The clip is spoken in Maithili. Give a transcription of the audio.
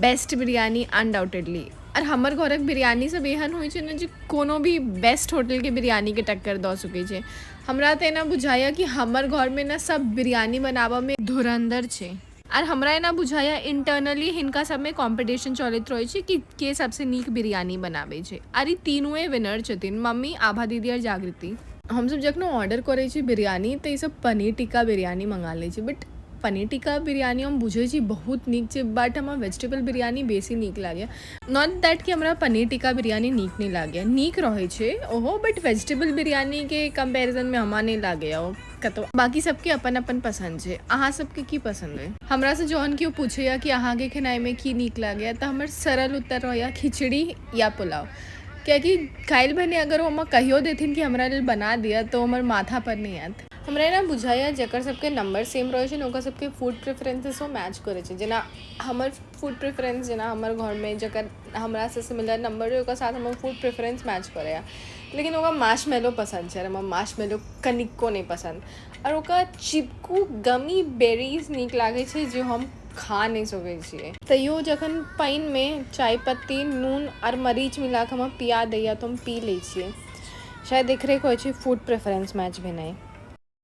Best biryani undoubtedly. आओर हमर घरक बिरयानी सब एहन होइ छै ने जे कोनो भी बेस्ट होटलके बिरयानीके टक्कर दऽ सकै छै। हमरा तऽ एना बुझाइए कि हमर घरमे ने सब बिरयानी बनाबऽमे धुरन्धर छै। आओर हमरा एना बुझाइए इंटरनली हिनका सबमे कॉम्पिटिशन चलैत रहै छै कि के सबसँ नीक बिरयानी बनाबै छै। आओर ई तीनूए विनर छथिन, मम्मी, आभा दीदी आओर जागृति। हमसब जखनो ऑर्डर करै छी बिरयानी तऽ ईसब पनीर टिक्का बिरयानी मङ्गा लै छै, बट पनीर टिक्का बिरयानी हम बुझै छी बहुत नीक छै, बट हमरा वेजिटेबल बिरयानी बेसी नीक लागैए। Not that कि हमरा पनीर टिक्का बिरयानी नीक नहि लागैए, नीक रहै छै ओहो, बट वेजिटेबल बिरयानीके कम्पैरिजनमे हमरा नहि लागैए ओ कतौ। बाकी सबके अपन अपन पसन्द छै। अहाँ सबके की पसन्द अइ? हमरासँ जहन केओ पूछैए कि अहाँके खेनाइमे की नीक लागैए, तऽ हमर सरल उत्तर रहैए खिचड़ी या पुलाव, कियाकि काल्हि भने अगर ओ हमरा कहियो देथिन कि हमरा लेल बना दिअ, तऽ ओ हमर माथापर नहि आयत। हमरा एना बुझाइए जकर सबके नम्बर सेम रहै छै ने, ओकर सबके फूड प्रेफरेंसेसो मैच करै छै। जेना हमर फूड प्रेफरेंस, जेना हमर घरमे जकर हमरासँ सिमिलर नम्बर अइ, ओकर साथ हमर फूड प्रेफरेंस मैच करैए, लेकिन ओकरा मार्शमेलो पसन्द छै, हमरा मार्शमेलो कनिको नहि पसन्द। आओर ओकरा चिपकू गमी बेरीज नीक लागै छै, जे हम खा नहि सकै छियै। तैयो जखन पानिमे चाय पत्ती, नून आओर मरीच मिलाकऽ हमरा पिया दैए, तऽ हम पी लै छियै। शायद एकरे कहै छै फूड प्रेफरेंस मैच भेनाइ।